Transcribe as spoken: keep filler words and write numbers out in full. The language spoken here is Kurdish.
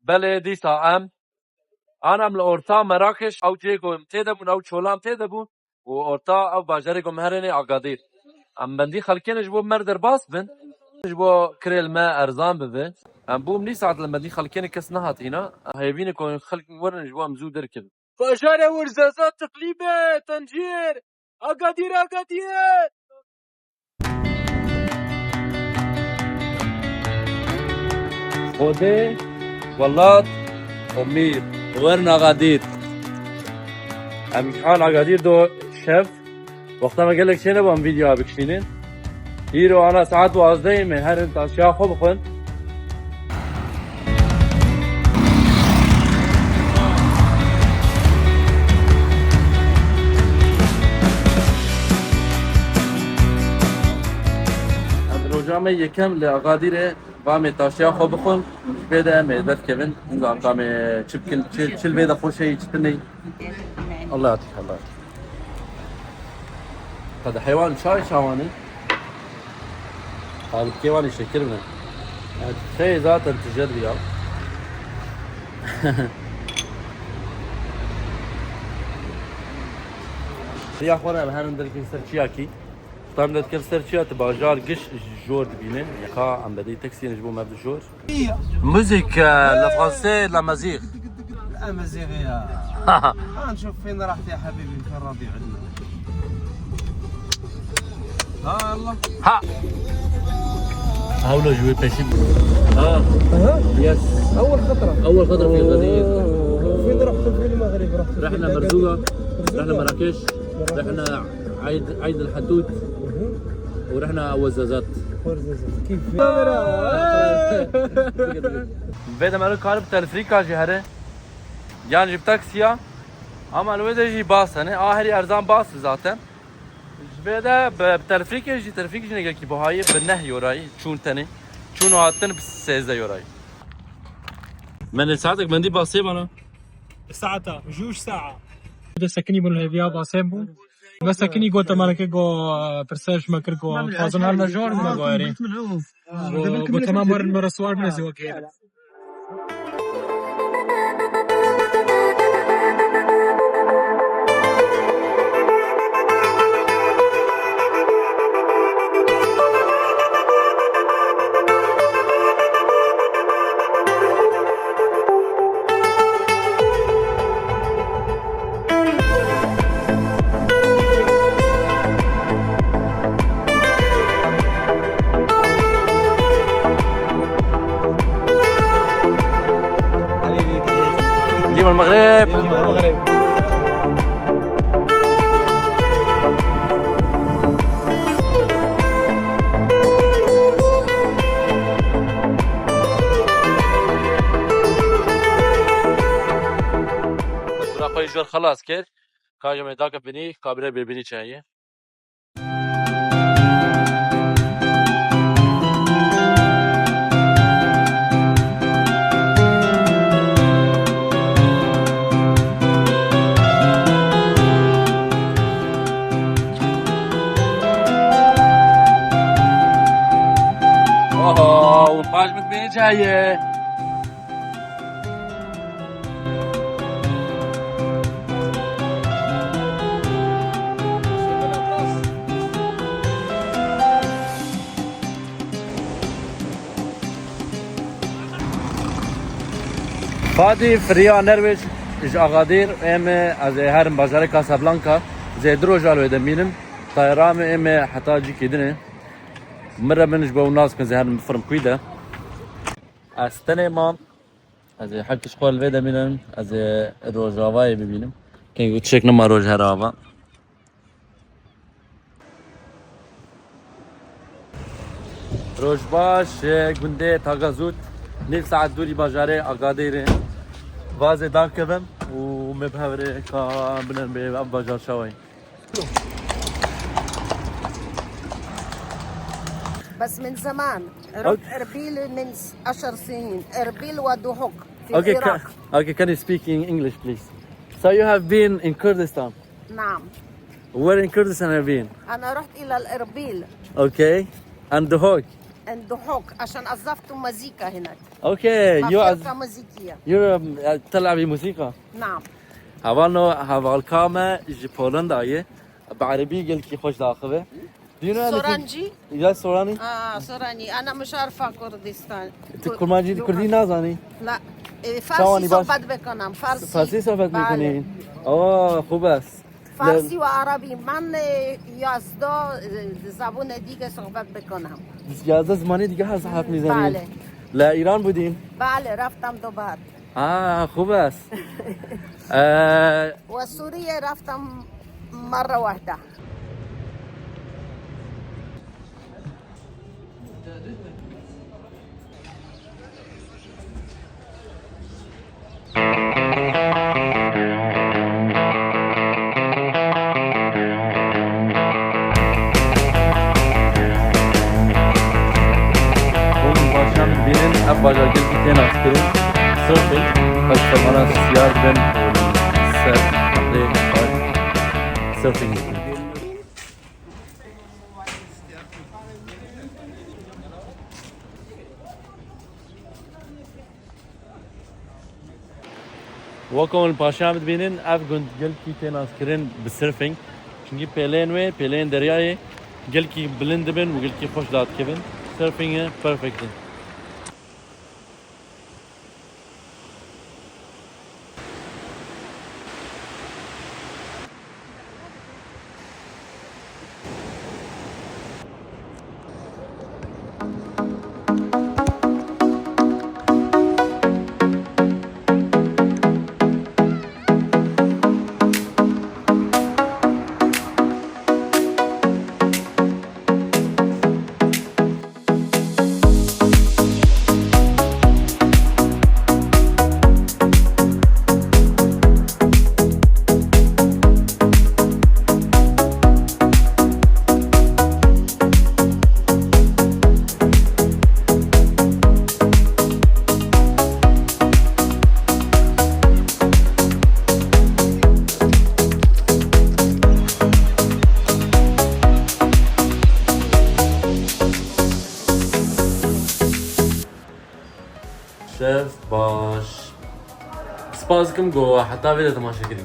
Belê dîsa em, an em li orta Merakeş, ew cihê ku em tê de bûn, ew çola em tê de bûn, û orta ew bajarê ku em herêne Agadir. Em bendî xelkê ne ji bo me derbas bin, ji bo kirê li me erzan bibe. Em bûm nî saet li bendî xelkê ne kes nehat hîna. Hêvî ne ku xelk werin ji bo em zû derkevin. Bajarê Werzazat tiqlî be, tencîr! Agadir, Agadir! Xwedê, welat, omîr. Werin Agadir. Em an Agadir do şev. Wexta me gelek çênebû em vîdyoya bikişînin. Îro ana saet duwazdehê me herin taşiya xwe bixwin. Em roja me yekem li Agadirê va me taşiya xwe bixwin, ji vê de em ê derkevin. Nizam ka me çi bikin, çi, çi li vê de xweş heye, çi tune. Allah yatîk, Allah yatîk. Qede heywan çay çawane. Xalibkê wan ê şekir bine. Yani, xê zaten tije diya. Riya xwe re em herin derkevin ser çiyakî. Tam dikevin ser çiya, tu bajar giş jor dibîne. Ka em bedê taksiyên ji bo me bi jor. Musique, euh, le français, la musique. الأمازيغية. هانشوف فين رحت يا حبيبي، فين راضي عندنا. ها الله. Ha. Hawlo ji wê peşî. Ha. Aha. Yes. أول خطرة. أول خطرة في الغدير. فين رحتوا في المغرب؟ رحتوا في رحنا الغدير؟ مرزوقة، رحنا مرزوقة. مراكش، مراكش. رحنا عيد، عيد الحدود. مهم. ورحنا وزازات. وزازات. كيف؟ Vê de mero karib telefrîka jî here. Yan jî bi taksiya. Ama li wê de jî bas hene. A herî erzan bas zaten. Ji vê de bi, bi telefrîkê jî, telefrîk jî ne gelkî buhayê, bi neh yorayî, çûn tenê. Çûn û hatin bi sêzdeh yorayî. Me ne saetek mendî basê bana. Saeta, jûj sae. De sekinî bûn hêviya basê bû. Me sekinî got, te me reke go, pirse ji me kir go, xwazin her me jor, me go erê. Go, go, temam werin me re siwar bine zî wekê. ديما المغرب. ديما المغرب. Bira xwe jor xelas kir. Ka ji me dake binî, ka bire bê binî çaye. Oho, û paş min bê çaye. Fadî firiya Nerwêç ji Agadir, em ê, ez ê herim bajarê Casablanca, zê du roja li wê de mînim. Tayara me êm ê heta cîkê din e. Min re min ji bo nas bikin, zê herim bifirim kuyde. Ez tenê mam. Ez ê hek ji xwe li vê de bînim, ez ê Rojavayê bibînim. Kengî tişek nema roj here ava. Roj baş, e, gundê Tagazût, nîv saet dûrî bajarê Agadirê. Vazê dakevim û me bi hev re ka binin bê ev bajar çawayî. بس من زمان. رحت أوك. إربيل من س-، عشر سنين. إربيل ودهوك في Okay, العراق. Ca-, okay, can you speak in English, please? So you have been in Kurdistan? نعم. Where in Kurdistan have you been? أنا رحت إلى الإربيل. Okay. And Duhok? الضحوك، عشان عزفت مزيكا هناك. Okay, you عز- حفلة مزيكية. You, uh, تلعبي موسيقى؟ نعم. Hevalno, hevalka me ji Polanda ye. Bi erebî gelkî xweş diaxive. Do you know anything? Sorancî? Ya Soranî? Aa, Soranî. Ana مش عارفة كردستان. Tu kurmancî, kurdî nazanî? La, e, Farsî sohbet bikinim. Farsî. Farsî sohbet bikinim. Oh, xub e. Farsî ve Arabî. Ben, e, yazda, e, zebûnê dîge sohbet bikinim. Yazda zimanê dîge her saet mîzanî. Bale. Li Îran bûdîn? Bale, reftem do bar. Ah, xub e. Ee, Ve Sûriye reftem merre wahde. Hûn baş e dibînin, ev bajargirkî tê naskirin. Surfing, ev şemala siyar bin ser rê surfing dikin. Weke hûn paşiya min dibînin, ev gund gelkî tê naskirin bi surfing. Çimkî pêlên wê, pêlên deryayê gelkî bilind dibin û gelkî xweş dadikevin. Surfing e, perfect e. Şev baş. Spas dikim ku heta vê de temaşe kirî.